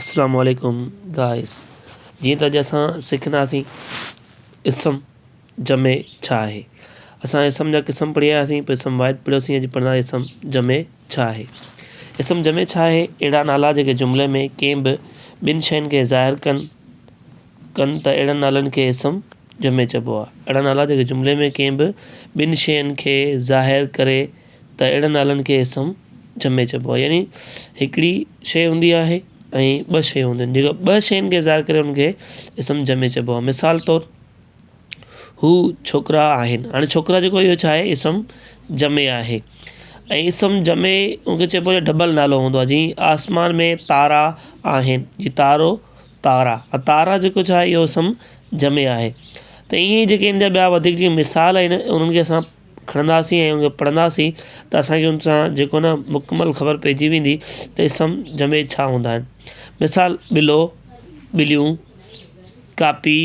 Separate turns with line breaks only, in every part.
اسلام عليڪم گائس جيئن ته اڄ اسان سکنداسين اسم جمع ڇا آهي اسان اسم جا قسم پڙهي آياسين پوء اسم واحد پڙهيوسين اڄ پڙهندا اسم جمع ڇا آهي اسم جمع ڇا آهي اهڙا نالا جيڪي جملي ۾ ڪنهن به ٻن شين کي ظاهر ڪن ڪن ته اهڙن نالن کي اسم جمع چئبو آهي اهڙا نالا جيڪي جملي ۾ ڪنهن به ٻن شين کي ظاهر ڪري ته اهڙن نالن کي اسم جمع چئبو آهي يعني هڪڙي شيء هوندي آهي ۽ ٻه شيون هونديون آهن جيڪا ٻه شين کي ظاهر ڪري ان کي اسم جمع چئبو آهي مثال طور هو ڇوڪرا آهن هاڻي ڇوڪرا جيڪو اهو ڇا آهي اسم جمع آهي ۽ اسم جمع ان کي چئبو آهي ڊبل نالو هوندو آهي جيئن آسمان ۾ تارا آهن جي تارو تارا تارا جيڪو ڇا آهي اهو اسم جمع آهي ته ائين ئي جيڪي ان جا ٻيا وڌيڪ جيڪي مثال آهن انهن کي اسان کڻنداسين ۽ ان کي پڙهنداسين ته اسان کي ان سان جيڪو نه مڪمل خبر پئجي ويندي ته اسم جمع ڇا هوندا آهن مثال ٻلو ٻليون ڪاپي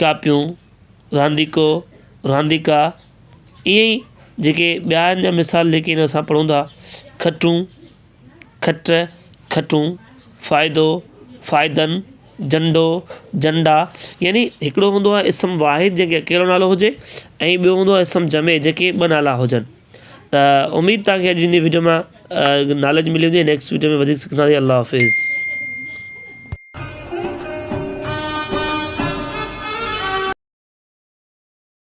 ڪاپيون رانديڪو رانديڪا ائين ئي جيڪي ٻيا ان جا مثال جيڪي آهن اسان پڙهون ٿا کٽون کٽ، کٽون، فائدو، فائدن، جهنڊو، جهنڊا يعني هڪڙو هوندو آهي اسم واحد جنهن کي اڪيلو نالو هجي ۽ ٻيو هوندو آهي اسم جمع جنهن کي ٻه نالا هجن ته اميد توهان کي اڄ جي وڊيو مان ناليج ملي هوندي نيڪسٽ وڊيو ۾ وڌيڪ سکنداسين الله حافظ.